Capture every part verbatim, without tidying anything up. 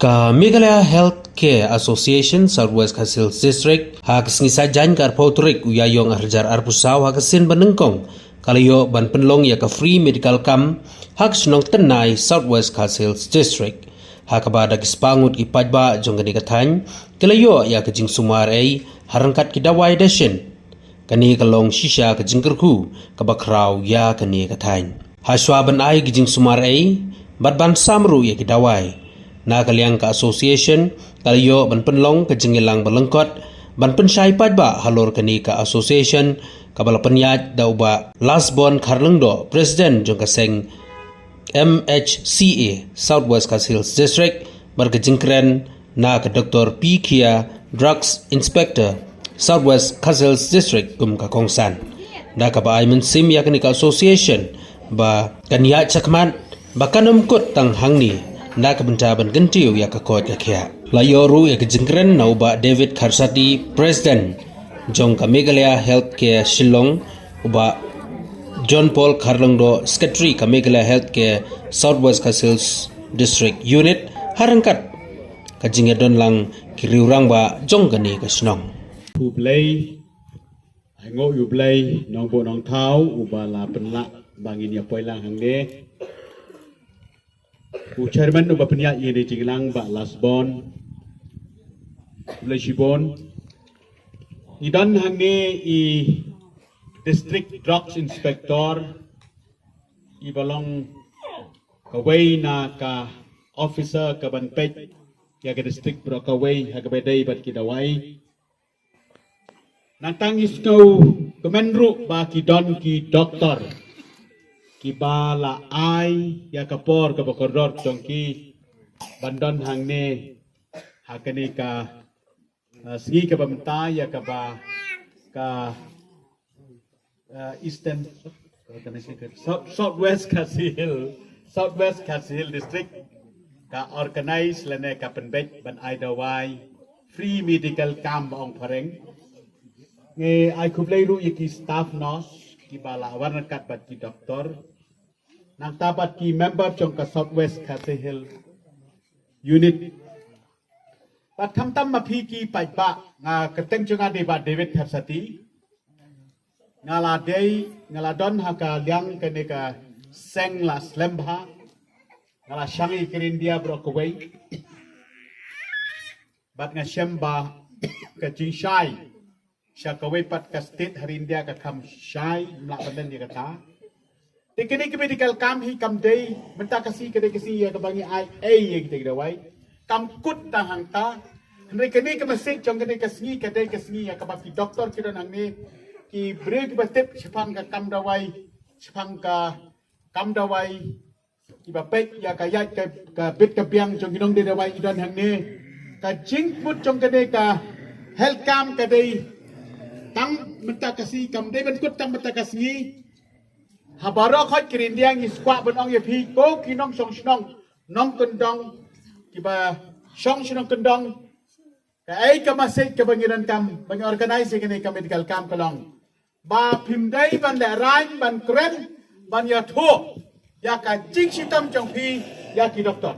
Ka Meghalaya Healthcare Association South West Khasi Hills District ha ka sngi Saitjaiñ ka arphew tarik u Ïaïong arhajar arphew saw ha ka sien ba nyngkong ka la ïoh ban pynlong ïa ka free medical camp ha ka shnong Tynnai, South West Khasi Hills District, ha kaba da ki spah ngut ki paidbah jong kane ka thaiñ ki la ïoh ïa ka jingsumar ei ha ryngkat ki dawai dashin. Kane ka long shisha ka jingkyrkhu kaba khraw ïa kane ka thaiñ. Hashwa ban ai ki jingsumar ei bad ban sam ruh ïa ki dawai, na ka liang ka association ka la ïoh ban pynlong ka jingïalang ba lyngkot ban pynshai paidbah halor kane ka association, kaba la pynïaid da u Bah Lasbon Kharlyngdoh, President jong ka seng M H C A South West Khasi Hills District, bad ka jingkren na ka Doktor P Khia, Drugs Inspector South West Khasi Hills District kum ka kongsan. Da kaba ai mynsiem ïa kane ka association ba kan ïaid shakhmat, ba kan ym kut tang hangne na ka bynta ban kyntiew ïa ka koit ka khiah. La ïoh ruh ïa ka jingkren na u Bah David Kharsati, President jong ka Meghalaya Healthcare Shillong, u Bah John Paul Kharlyngdoh, Secretary ka Meghalaya Healthcare South West Khasi Hills District Unit, ha ryngkat ka jingïadon lang ki riew rangbah jong kane ka shnong. U Blei, ai nguh ïa u Blei Nongbuh Nongthaw uba la pynlah ba ngin ïa poi lang hangne. U chairman uba pynïaid ïa kane ka jingïalang, Bah Lasbon, u Blei shibun. Ngi don hangne i District Drugs Inspector, iba long kawei na ka officer kaban peit ïa ka district baroh kawei ha kaba dei bad ki dawai. Nangta ngi sngewkmen ruh ba ki don ki doktor kiba la ai ïa ka por kaba kordor jong ki ban don hangne ha kane ka, uh, sngi kaba mynta ïa kaba ka, uh, Eastern, South, South West Khasi Hills, South West Khasi Hills District ka organize lane ka pynbeit ban ai dawai free medical camp ba ong phareng. Ngi ai khublei ruh ïa ki staff nurse kiba la wan ryngkat bad ki doktor, nangta bad ki member jong ka South West Khasi Hills Unit. Bad khamtam ma phi ki paidbah, nga kyrteng jong nga dei Bah David Kharsati. Nga la dei, nga la don ha ka liang kane ka seng la slem bha. Nga la shang ïa ka India baroh kawei. Bad nga shem ba ka jingshai sha kawei pat ka state ha India ka kham shai, ym lah ban len ïa kata. Te kane ka medical camp hi kam dei mynta ka sngi, ka dei ka sngi ïa kaba ngi ai ei ïa kita ki dawai. Kam kut tang hangta. Hynrei kane ka message jong kane ka sngi ka dei ka sngi ïa kaba ki doktor ki don hangne, ki briew kiba tip shaphang ka kam dawai, shaphang ka kam dawai, kiba peit ïa ka ïaid ka, ka bit ka biang jong ki nongdie dawai ki don hangne. Ka jingmut jong kane ka health camp ka dei tang mynta ka sngi, kam dei ban kut tang mynta ka sngi. Ha baroh khoit ka India ngi kwah ban ong ïa phi ko ki nongshong shnong, nongkyndong, kiba shong shnong kyndong, kaei ka message kaba ngi donkam ban organize ïa kane ka medical camp ka long ba phim dei ban lehraiñ ban kren ban ïathuh ïa ka jingshitom jong phi ïa ki doktor.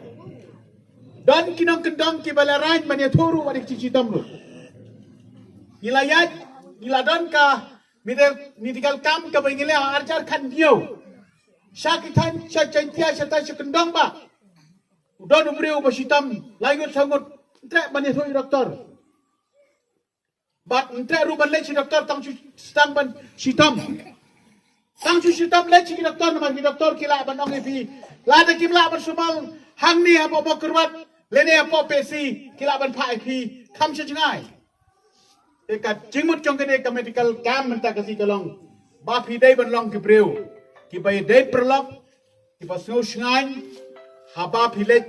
Don ki nongkyndong kiba lehraiñ ban ïathuh ruh wat ïa ka jingshitom ruh. Ngi la ïaid, ngi la don ka medi-, medical camp kaba ngi leh ha arhajar khathynñiew. Sha ki thaiñ sha Jaintia, sha thaiñ sha kyndong ba u don u briew ba shitom lai ngut saw ngut, ym treh ban ïathuh ïa doktor. Bad ym treh ruh ban leit sha doktor tang shu, tang ban shitom. Tang shu shitom leit sha ki doktor, namar ki doktor ki lah ban ong ïa phi, lada kim lah ban sumar hangne hapoh Mawkyrwat lane hapoh Pehsi, ki lah ban phah ïa phi kham sha jngai. Te ka jingmut jong kane ka medical camp mynta ka sngi ka long ba phi dei ban long ki briew kiba ïadei paralok, kiba sngew shngaiñ haba phi leit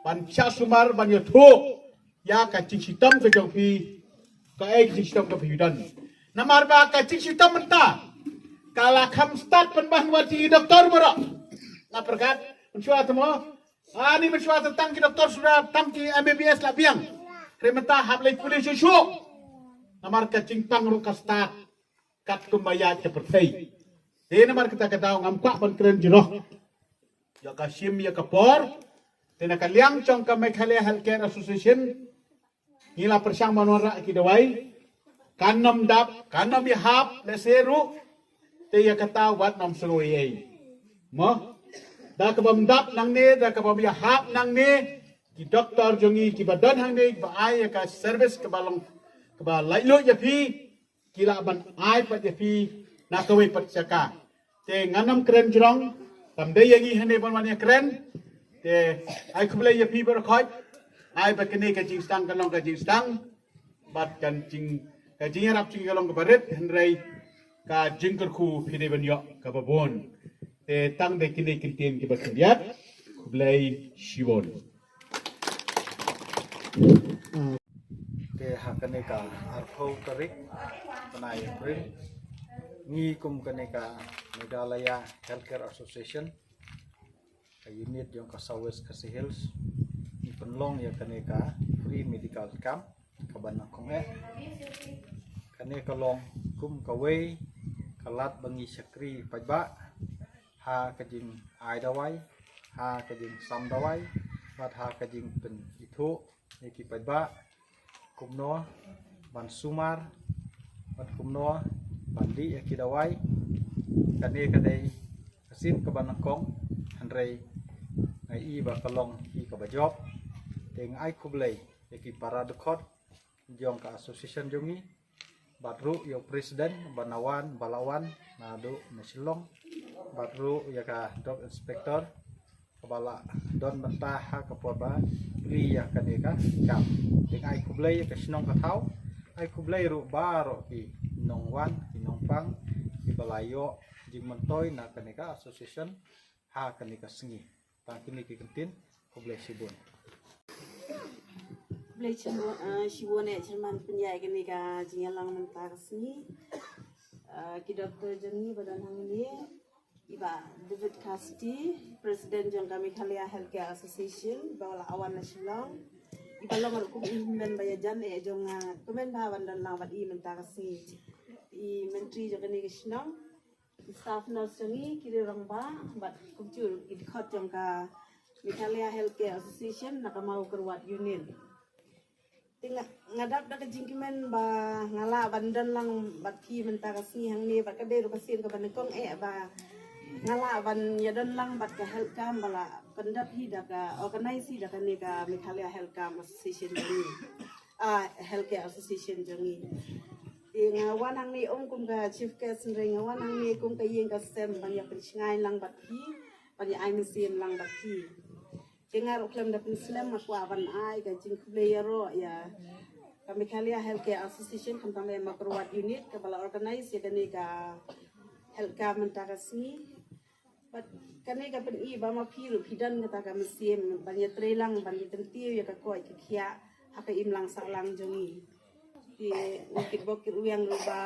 ban shah sumar ban ïathuh ïa ka jingshitom ka jong phi, kaei ka jingshitom ka phi don. Namar ba ka jingshitom mynta ka la kham stad pynban wat ïa ki doktor baroh. Nga pyrkhat mynshuwa te mo, ani mynshuwa te tang ki doktor suda, tang ki M B B S la biang. Hynrei mynta hap leit pule shuh shuh. Namar ka jingpang ruh ka stad katkum ba ïaid ka pyrthei. Te namar kata ka daw ngam kwah ban kren jrong ïa ka shim ïa ka por. Te na ka liang jong ka Meghalaya Healthcare Association, ngi la pyrshang ban wanrah ki dawai. Kan ym dap, kan ym ïahap, lehse ruh. Te ïa kata wat nym sngew ei ei. Mo? Da kaba ym dap nangne, da kaba ym ïahap nangne, ki doktor jong ngi kiba don hangne, kiba ai ïa ka service kaba long, kaba laitluid ïa phi, ki lah ban ai pat ïa phi na kawei pat jaka. Te ngan ym kren jrong, kam dei ïa ngi hangne ban wan ïakren. Te ai khublei ïa phi baroh khoit. Ai ba kane ka jingsdang kan long ka jingsdang, bad kan jing, ka jingïarap jong ngi kan long kaba rit, hynrei ka jingkyrkhu phi dei ban ïoh kaba bun. Te tang dei kine ki ktien kiba khyndiat. Khublei shibun. Te ha kane ka arphew tarik bnai April, ngi kum kane ka Meghalaya Healthcare Association, ka unit jong ka South West Khasi Hills, ngi pynlong ïa kane ka free medical camp kaba nyngkong eh. Kane ka long kum kawei ka lad ba ngi shakri paidbah ha ka jingai dawai, ha ka jingsam dawai, bad ha ka jingpynithuh ïa ki paidbah kumno ban sumar bad kumno ban dih ïa ki dawai. Kane ka dei ka sien kaba nyngkong, hynrei nga i ba ka long hi kaba jop. Te nga ai khublei ïa ki para dkhot jong ka association jong ngi, bad ruh ïa u president ba na wan, ba la wan naduh na Shillong, bad ruh ïa ka drug inspector kaba la don mynta ha ka por ba plie ïa kane ka kam. Te nga ai khublei ïa ka shnong ka thaw, ai khublei ruh baroh ki nongwan, ki nongpang, kiba la ïoh jingmyntoi na kane ka association ha kane ka sngi. Tang kine ki ktien, khublei shibun. Khublei shibun, ah, shibun eh, Chairman, pynïaid kane ka jingïalang mynta ka sngi. Ah, ki doktor jong ngi ba don hangne, i Bah David Cassidy, President jong ka Meghalaya Healthcare Association, ba la wan na Shillong. I Bah long ruh kum i hynmen ba ïajan eh jong nga, kmen ba ban don lang bad i mynta ka sngi. I Myntri jong kane ka shnong, i staff nurse jong ngi, ki riew rangbah, bad kumjuh ki dkhot jong ka Meghalaya Healthcare Association na ka Mawkyrwat Unit. Te nga, nga dap da ka jingkmen ba nga lah ban don lang bad phi mynta ka sngi hangne, bad ka dei ruh ka sien kaba nyngkong eh ba nga lah ban ïadon lang bad ka health camp ba la pyndap hi da ka, organize hi da kane ka Meghalaya Health Camp Association jong ngi. Ah, Healthcare Association jong ngi. Te nga wan hangne ym kum ka chief guest, hynrei nga wan hangne kum ka ïing ka sem ban ïa pynshngaiñ lang bad phi, ban ïa ai mynsiem lang bad phi. Te nga ruh khlem da pynslem nga kwah ban ai ka jingkhublei ïaroh ïa ka Meghalaya Healthcare Association, khamtam eh Mawkyrwat Unit kaba la organize ïa kane ka health camp mynta ka sngi. Bad kane ka pyni ba ma phi ruh phi don kata ka mynsiem ban ïatrei lang, ban ïakyntiew ïa ka koit ka khiah ha ka imlang sahlang jong ngi. Te u kitbok kitrwiang ruh ba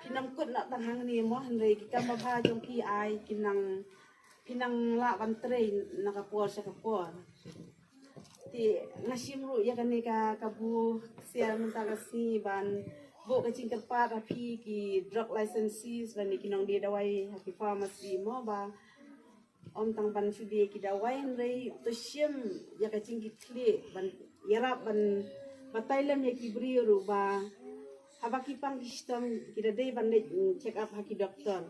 phi nang kut na tang hangne mo, hynrei ki kam babha jong phi ai ki nang, phi nang lah ban trei na ka por sha ka por. Te nga shim ruh ïa kane ka, ka buh ksiar mynta ka sngi ban buh ka jingkyrpad ha phi ki drug licensees lane ki nongdie dawai ha ki pharmacy mo, ba ym tang ban shu die ki dawai hynrei to shim ïa ka jingkitkhlieh ban ïarap ban batai lem ïa ki briew ruh ba haba ki pang ki shitom ki da dei ban leit, mm, check up ha ki doktor.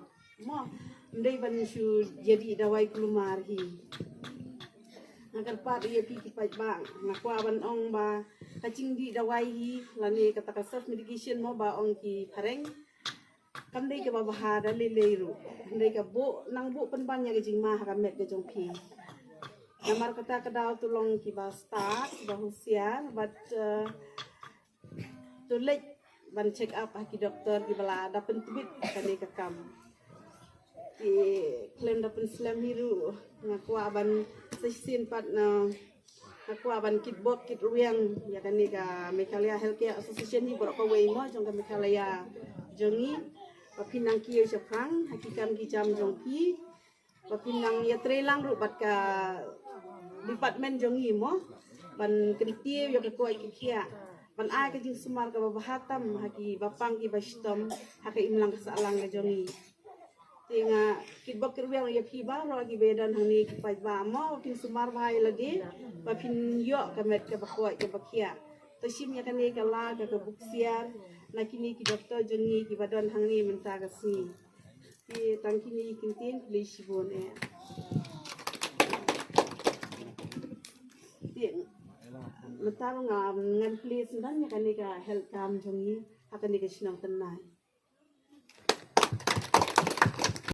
Mo, ym dei ban shu ïadie dawai kulmar hi. Nga kyrpad ïa phi ki paidbah, nga kwah ban ong ba ka jingdie dawai hi lane kata ka self medication mo ba ong ki phareng, kam dei kaba bha da lei lei ruh. Hynrei ka buh, nang buh pynban ïa ka jingma ha ka met ka jong phi. Namar kata ka daw to long kiba stad, kiba husiar, bad, eh, to leit ban check up ha ki doktor kiba la da pyntbit kane ka kam. Te khlem da pynslem hi ruh, nga kwah ban sa shisien pat na, nga kwah ban kitbok kitrwiang ïa kane ka Meghalaya Healthcare Association hi baroh kawei mo jong ka Meghalaya jong ngi. Ba phin nang kiew shaphrang ha ki kam ki jam jong phi. Ba phin nang ïatrei lang ruh bad ka department jong ngi mo, ban kyntiew ïa ka koit ka khiah, ban ai ka jingsumar kaba bha tam ha kiba pang kiba shitom ha ka imlang ka sahlang ka jong ngi. Te nga kitbok kitwel ïa phi baroh kiba ïadon hangne, ki paidbah, mo ba phin sumar bha ïa lade, ba phin ïoh ka met kaba koit kaba khiah. To shim ïa kane ka la ka, ka buksiar na kine ki doktor jong ngi kiba don hangne mynta ka sngi. Te tang kine ki ktien, khublei shibun eh. Te mynta nga, ngan plie syndon ïa kane ka health camp jong ngi ha kane ka shnong Tynnai.